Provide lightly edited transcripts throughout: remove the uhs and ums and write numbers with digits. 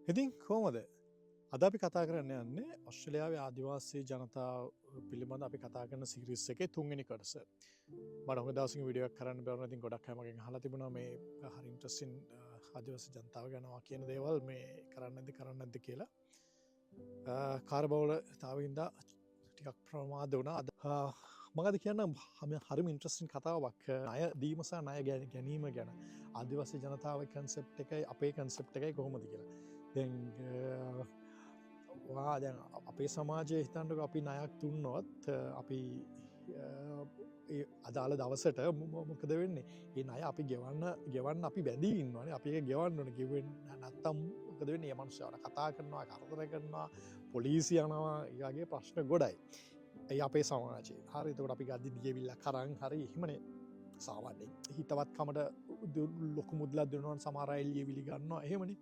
ඉතින් කොහොමද අද අපි කතා කරන්න යන්නේ ඔස්ට්‍රේලියාවේ ආදිවාසී ජනතාව පිළිබඳ අපි කතා කරන සීරීස් එකේ තුන්වෙනි කොටස. මට හොඳ දවසකින් වීඩියෝ එකක් කරන්න බැරුණා. ඉතින් ගොඩක් අය මගෙන් අහලා තිබුණා මේ හරි ඉන්ට්‍රස්ටිං ආදිවාසී ජනතාව ගැන ඔයා කියන දේවල් මේ කරන්න නැද්ද කරන්න නැද්ද කියලා. කාර්යබහුලතාවෙ හින්දා ටිකක් ප්‍රමාද වුණා. අද මම අද කියන්න හරිම ඉන්ට්‍රස්ටිං කතාවක්, ණය දීම සහ ණය ගැනීම ගැන. ආදිවාසී ජනතාවේ කන්සෙප්ට් එකයි අපේ කන්සෙප්ට් එකයි කොහොමද කියලා. දැන් ඔයා දැන් අපේ සමාජයේ හිතන්නකෝ අපි ණයක් දුන්නොත් අපි ඒ අදාළ දවසට මොකද වෙන්නේ? ඒ ණය අපි ගෙවන්න අපි බැඳී ඉන්නවනේ. අපි ඒක ගෙවන්න ඕනේ. ගෙවෙන්නේ නැත්තම් මොකද වෙන්නේ? ඒ මනුස්සයාට කතා කරනවා, කරදර කරනවා, පොලිසිය යනවා, ඒ වගේ ප්‍රශ්න ගොඩයි. ඒ අපේ සමාජයේ. හරි, එතකොට අපි ගද්දි දියවිල්ල කරන් හරි එහෙමනේ. සාමාන්‍යයෙන් හිතවත්කමට ලොකු මුදලක් දෙනවා නම් සමහර අය ලියවිලි ගන්නවා එහෙමනේ.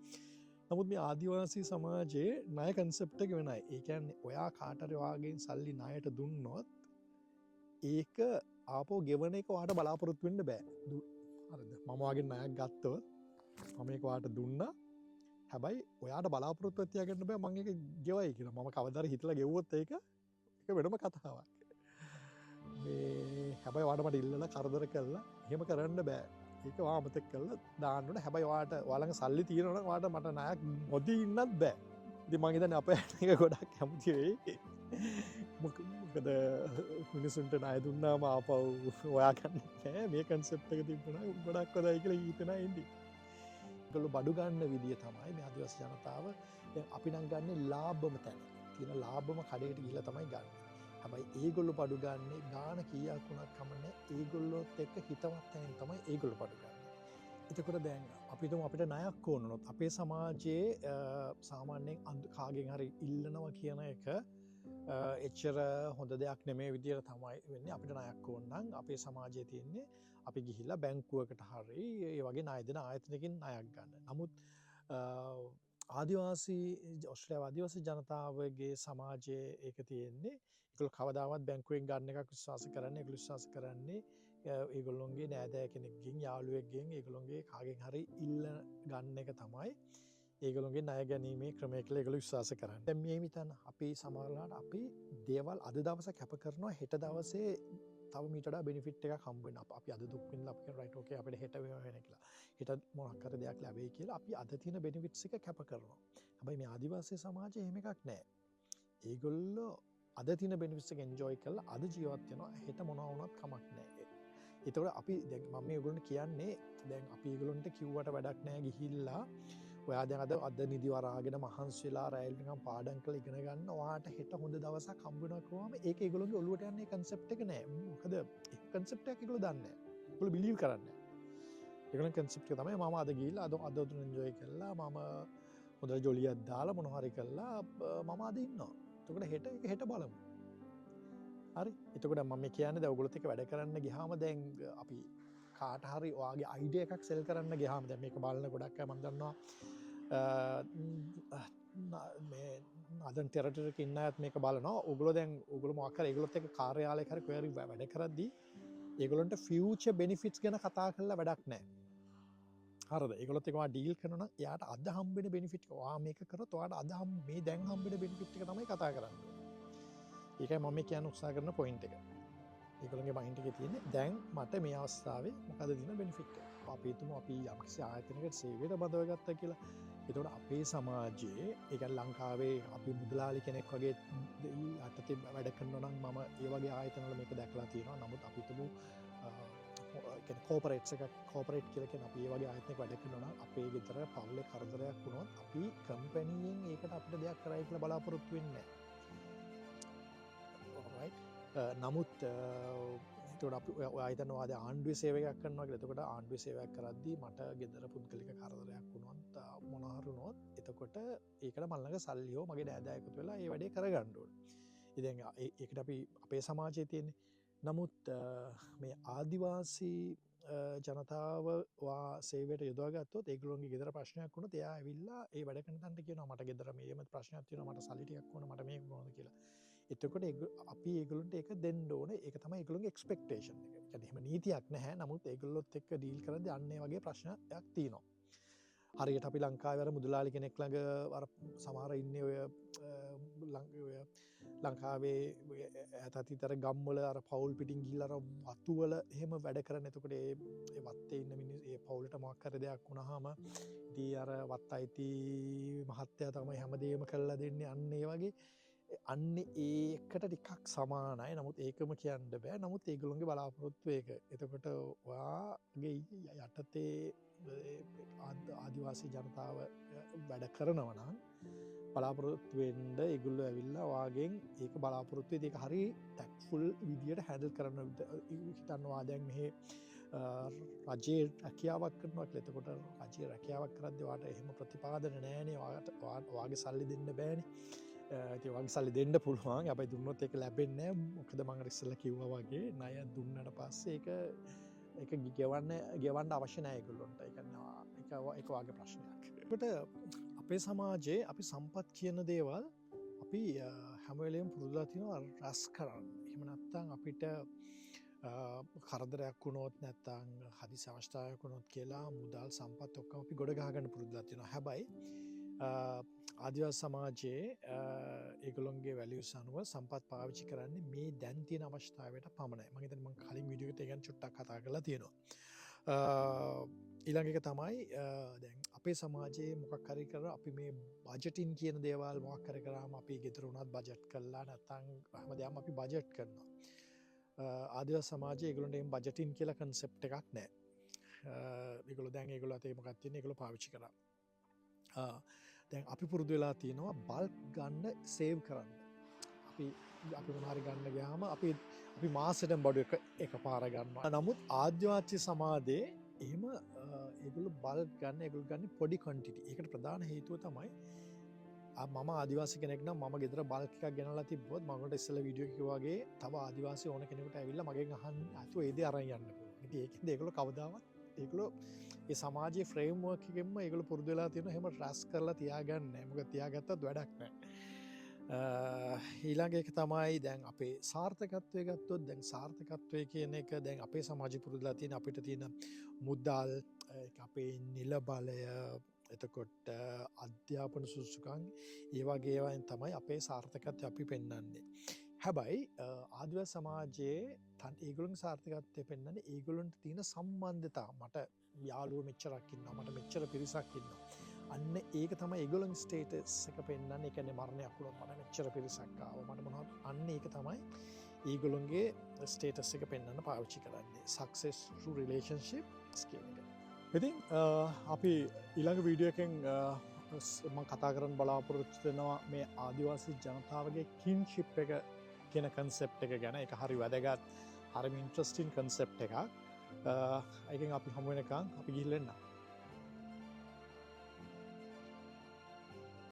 නමුත් මේ ආදිවාසී සමාජයේ ණය කන්සෙප්ට් එක වෙනයි. ඒ කියන්නේ ඔයා කාට හරි ඔයාගෙන් සල්ලි ණයට දුන්නොත් ඒක ආපහු ගෙවන එක ඔයාට බලාපොරොත්තු වෙන්න බෑ. හරිද? මම ඔයාගෙන් ණයක් ගත්තොත් මම ඒක ඔයාට දුන්නා. හැබැයි ඔයාට බලාපොරොත්තුවක් තියාගන්න බෑ මං ඒක ගෙවයි කියලා. මම කවදා හරි හිතලා ගෙව්වොත් ඒක වෙනම කතාවක්. මේ හැබැයි ඔයාට මට ඉල්ලලා කරදර කරලා එහෙම කරන්න බෑ. ඒක ඔයා අමතක කරලා දාන්න ඕනේ. හැබැයි ඔයා ළඟ සල්ලි තියෙනවා නම් ඔයාට මට ණයක් නොදී ඉන්නත් බෑ. ඉතින් මං හිතන්නේ අපේ එක ගොඩක් කැමති වෙයි. මොකද මිනිසුන්ට ණය දුන්නාම ආපහු හොයාගන්න බෑ. මේ කන්සෙප්ට් එක තිබුණා ගොඩක් හොඳයි කියලා හිතන ඉන්නේ. ඒගොල්ලෝ බඩු ගන්න විදිය තමයි මේ ආදිවාසී ජනතාව. දැන් අපි නම් ගන්නේ ලාභම තැන. තියෙන ලාභම කඩේට ගිහිල්ලා තමයි ගන්නේ. හැබැයි ඒගොල්ලෝ බඩු ගන්නේ ගාන කීයක් වුණත් කමන්නේ ඒගොල්ලොත් එක්ක හිතවත් තැනින් තමයි ඒගොල්ලෝ බඩු ගන්නේ. එතකොට දැන් අපි හිතමු අපිට ණයක් ඕන වුණොත් අපේ සමාජයේ සාමාන්‍යයෙන් කාගෙන් හරි ඉල්ලනවා කියන එක එච්චර හොඳ දෙයක් නෙමෙයි විදියට තමයි වෙන්නේ. අපිට ණයක් ඕන නම් අපේ සමාජයේ තියෙන්නේ අපි ගිහිල්ලා බැංකුවකට හරි ඒ වගේ ණය දෙන ආයතනයකින් ණයක් ගන්න. නමුත් ඔස්ට්‍රේලියාව ආදිවාසී ජනතාවගේ සමාජයේ ඒක තියෙන්නේ ඒගොල්ලෝ කවදාවත් බැංකුවෙන් ගන්න එකක් විශ්වාස කරන්නේ. ඒගොල්ලෝ විශ්වාස කරන්නේ ඒගොල්ලොන්ගේ නෑදෑ කෙනෙක්ගෙන්, යාළුවෙක්ගෙන්, ඒගොල්ලොන්ගේ කාගෙන් හරි ඉල්ල ගන්න එක තමයි ඒගොල්ලොන්ගේ ණය ගැනීමේ ක්‍රමය කියලා ඒගොල්ලෝ විශ්වාස කරන්නේ. දැන් මේ හිතන්න අපි සමහරලාට අපි දේවල් අද දවසේ කැප කරනවා, හෙට දවසේ තව මීට වඩා බෙනිෆිට් එකක් හම්බ වෙනවා. අපි අද දුක් විඳලා අපි කියන රයිට් ඕකේ අපිට හෙට මෙහෙම වෙන කියලා. හෙට මොකක් හරි දෙයක් ලැබෙයි කියලා අපි අද තියෙන බෙනිෆිට්ස් එක කැප කරනවා. හැබැයි මේ ආදිවාසී සමාජයේ එහෙම එකක් නෑ. ඒගොල්ලෝ අද තියෙන බෙනිෆිට්ස් එක එන්ජොයි කරලා අද ජීවත් වෙනවා. හෙට මොනවා වුණත් කමක් නෑ. එතකොට අපි දැන් මම මේ ඔයගොල්ලන්ට කියන්නේ දැන් අපි ඒගොල්ලන්ට කිව්වට වැඩක් නෑ ගිහිල්ලා ඔයා දැන් අද නිදි වරාගෙන මහන්සි වෙලා රැය නිකන් පාඩම් කරලා ඉගෙන ගන්න ඔයාට හෙට හොඳ දවසක් හම්බ වෙනවා කිව්වම ඒක ඒගොල්ලන්ගේ ඔළුවට යන්නේ කන්සෙප්ට් එක නෑ. මොකද ඒ කන්සෙප්ට් එකක් ඒගොල්ලෝ දන්නේ නෑ. ඒගොල්ලෝ බිලීව් කරන්නේ නෑ. ඒගොල්ලන් කන්සෙප්ට් එක තමයි මම අද ගිහිල්ලා අද උතුර එන්ජොයි කරලා මම හොඳ ජොලියක් දාලා මොන හරි කරලා මම අද ඉන්නවා. එතකොට හෙට ඒක හෙට බලමු. හරි. එතකොට මම මේ කියන්නේ දැන් ඔයගොල්ලොත් එක්ක වැඩ කරන්න ගියාම දැන් අපි කාට හරි ඔයාගේ අයිඩියා එකක් සෙල් කරන්න ගියාම දැන් මේක බලන ගොඩක් අය මම දන්නවා, මේ නදන් ටෙරිටරි එකේ ඉන්න අයත් මේක බලනවා. ඔයගොල්ලෝ දැන් ඔයගොල්ලෝ මොකක් හරි ඒගොල්ලොත් එක්ක කාර්යාලයක හරි කොහේ හරි වැඩ කරද්දී ඒගොල්ලන්ට ෆියුචර් බෙනිෆිට්ස් ගැන කතා කරලා වැඩක් නැහැ. හරිද? ඒගොල්ලොත් එක්ක ඔයා ඩීල් කරනවා නම් එයාට අද හම්බෙන බෙනිෆිට් එක ඔයා මේක කරොත් ඔයාට අද මේ දැන් හම්බෙන බෙනිෆිට් එක තමයි කතා කරන්නේ. ඒකයි මම මේ කියන්න උත්සාහ කරන පොයින්ට් එක. ඒගොල්ලන්ගේ මයින්ඩ් එකේ තියෙන්නේ දැන් මට මේ අවස්ථාවේ මොකද තියෙන බෙනිෆිට් එක. අපි හිතමු අපි යම්කිසි ආයතනයකට සේවයට බඳව ගත්තා කියලා. එතකොට අපේ සමාජයේ, ඒ කියන්නේ ලංකාවේ අපි මුදලාලි කෙනෙක් වගේ යටතේ වැඩ කරනවා නම් මම ඒ වගේ ආයතනවල මේක දැකලා තියෙනවා. නමුත් අපි හිතමු, ඒ කියන්නේ කෝපරේට්ස් එකක්, කෝපරේට් කියලා කියන්නේ අපි ඒ වගේ ආයතනයක වැඩ කරනවා නම් අපේ ගෙදර පවුලේ කරදරයක් වුණොත් අපි කම්පැනියෙන් ඒකට අපිට දෙයක් කරයි කියලා බලාපොරොත්තු වෙන්නේ නැහැ. නමුත් එතකොට අපි ඔයා හිතනවා ඔයා දැන් ආණ්ඩුවේ සේවයක් කරනවා කියලා. එතකොට ආණ්ඩුවේ සේවයක් කරද්දී මට ගෙදර පුද්ගලික කරදරයක් වුණොත්, මොන හරි වුණොත්, එතකොට ඒකට මං ළඟ සල්ලි හෝ මගේ නෑදෑයෝ එකතු වෙලා ඒ වැඩේ කරගන්න ඕනේ. ඉතින් ඒකට අපි අපේ සමාජයේ තියෙන්නේ. නමුත් මේ ආදිවාසී ජනතාව වා සේවයට යොදවා ගත්තොත් ඒගොල්ලෝගේ ගෙදර ප්‍රශ්නයක් වුණොත් එයා ඇවිල්ලා ඒ වැඩ කරන තැනට කියනවා මට ගෙදර මේම ප්‍රශ්නයක් තියෙනවා, මට සල්ලි ටිකක් ඕන, මට මේක ඕන කියලා. එතකොට අපි ඒගොල්ලන්ට ඒක දෙන්න ඕනේ. ඒක තමයි ඒගොල්ලෝගේ එක්ස්පෙක්ටේෂන් එක. ඒ කියන්නේ එහෙම නීතියක් නැහැ. නමුත් ඒගොල්ලොත් එක්ක ඩීල් කරද්දී අන්න ඒ වගේ ප්‍රශ්නයක් තියෙනවා. හරියට අපි ලංකාවේ අර මුදලාලි කෙනෙක් ළඟ අර සමහර ඉන්නේ ඔය ඔය ලංකාවේ ඈත අතීත අර ගම්වල අර පවුල් පිටින් ගිහිල්ලා අර වතු වල එහෙම වැඩ කරන. එතකොට ඒ ඒ වත්තේ ඉන්න මිනිස් ඒ පවුලට මොකක් හරි දෙයක් වුණාම ඉතින් අර වත්ත අයිති මහත්තයා තමයි හැමදේම කරලා දෙන්නේ. අන්න ඒ වගේ අන්න ඒකට ටිකක් සමානයි. නමුත් ඒකම කියන්න බෑ. නමුත් ඒගොල්ලොන්ගේ බලාපොරොත්තුව ඒක. එතකොට ඔයාගේ යටතේ ආදිවාසී ජනතාව වැඩ කරනවා නම් බලාපොරොත්තු වෙන්න ඒගොල්ලෝ ඇවිල්ලා ඔයාගෙන් ඒක බලාපොරොත්තු වෙයි. ඒක හරි ටැක්ට්ෆුල් විදියට හැන්ඩල් කරන්න හිතන්න ඔයා දැන් මෙහෙ රජයේ රැකියාවක් කරනවා කියලා. එතකොට රජයේ රැකියාවක් කරද්දී ඔයාට එහෙම ප්‍රතිපාදන නෑනේ. ඔයාට ඔයාගේ සල්ලි දෙන්න බෑනේ. ඉතින් ඔයාගේ සල්ලි දෙන්න පුළුවන්. හැබැයි දුන්නොත් ඒක ලැබෙන්නේ නෑ. මොකද මං අර ඉස්සෙල්ලා කිව්වා වගේ ණය දුන්නට පස්සේ ඒක ඒක ගෙවන්න ගෙවන්න අවශ්‍ය නෑ ඒගොල්ලොන්ට. ඒ කියන්නේ ඒක ඒක ඔයාගේ ප්‍රශ්නයක්. එතකොට අපේ සමාජයේ අපි සම්පත් කියන දේවල් අපි හැම වෙලේම පුරුදුලා තියෙනවා රැස් කරන්න. එහෙම නැත්නම් අපිට කරදරයක් වුණොත් නැත්නම් හදිසි අවස්ථාවක් වුණොත් කියලා මුදල් සම්පත් ඔක්කොම අපි ගොඩ ගහගන්න පුරුදුලා තියෙනවා. හැබැයි ආදිවාසී සමාජයේ ඒගොල්ලොන්ගේ වැලියුස් අනුව සම්පත් පාවිච්චි කරන්නේ මේ දැන් තියෙන අවස්ථාවට පමණයි. මං හිතන්නේ මං කලින් වීඩියෝ එකේ ඒ ගැන චුට්ටක් කතා කරලා තියෙනවා. ඊළඟ එක තමයි දැන් අපේ සමාජයේ මොකක් හරි කරලා අපි මේ බජටින් කියන දේවල් මොකක් හරි කරාම අපි ගෙදර වුණත් බජට් කරලා නැත්නම් හැමදේම අපි බජට් කරනවා. ආදිවාසී සමාජයේ ඒගොල්ලන්ට එහෙම බජටින් කියලා කන්සෙප්ට් එකක් නෑ. ඒගොල්ලෝ දැන් ඒගොල්ලෝ අතේ මොකක්ද තියෙන්නේ ඒගොල්ලෝ පාවිච්චි කරා. දැන් අපි පුරුදු වෙලා තියෙනවා බල්ක් ගන්න සේව් කරන්න. අපි අපි මොන හරි ගන්න ගියාම අපි අපි මාසෙටම බඩු එක එකපාර ගන්නවා. නමුත් ආදිවාසී සමාජයේ එහෙම ඒගොල්ලෝ බල්ක් ගන්න ඒගොල්ලෝ ගන්නේ පොඩි ක්වොන්ටිටි. ඒකට ප්‍රධාන හේතුව තමයි මම ආදිවාසී කෙනෙක් නම් මම ගෙදර බල්ක් එකක් ගෙනල්ලා තිබ්බොත් මම ඔයාලට ඉස්සෙල්ලා වීඩියෝ එකේ කිව්වා වගේ තව ආදිවාසී ඕන කෙනෙකුට ඇවිල්ලා මගෙන් අහන්න නැතුව ඒ දේ අරන් යන්න පුළුවන්. ඉතින් ඒකෙන්ද ඒගොල්ලෝ කවදාවත් ඒගොල්ලෝ ඒ සමාජයේ ෆ්‍රේම් වර්ක් එකෙන්ම ඒගොල්ලෝ පුරුදු වෙලා තියෙනවා එහෙම රැස් කරලා තියාගන්නේ නැහැ. මොකද තියාගත්තත් වැඩක් නැහැ. ඊළඟ එක තමයි දැන් අපේ සාර්ථකත්වය ගත්තොත් දැන් සාර්ථකත්වය කියන එක දැන් අපේ සමාජය පුරුදුලා තියෙන අපිට තියෙන මුදල්, ඒක අපේ නිල බලය, එතකොට අධ්‍යාපන සුදුසුකම් ඒ වගේ ඒවායින් තමයි අපේ සාර්ථකත්වය අපි පෙන්වන්නේ. හැබැයි ආදිවාසී සමාජයේ ඒගොල්ලන්ගේ සාර්ථකත්වය පෙන්වන්නේ ඒගොල්ලන්ට තියෙන සම්බන්ධතා. මට යාළුවෝ මෙච්චරක් ඉන්නවා, මට මෙච්චර පිරිසක් ඉන්නවා. අන්න ඒක තමයි ඒගොල්ලන්ගේ ස්ටේටස් එක පෙන්වන්නේ. ඒ කියන්නේ මරණයක් වුණොත් මට මෙච්චර පිරිසක් ආවා, මට මොනවද, අන්න ඒක තමයි ඒගොල්ලන්ගේ ස්ටේටස් එක පෙන්වන්න පාවිච්චි කරන්නේ. සක්සස් through relationships කියන එක. ඉතින් අපි ඊළඟ වීඩියෝ එකෙන් මම කතා කරන්න බලාපොරොත්තු වෙනවා මේ ආදිවාසී ජනතාවගේ කින්ෂිප් එක කියන කන්සෙප්ට් එක ගැන. ඒක හරි වැදගත්, හරිම ඉන්ට්‍රස්ටිං කන්සෙප්ට් එකක්. ඒකෙන් අපි හමු වෙනකන් අපි ගිහිල්ලා එන්නම්.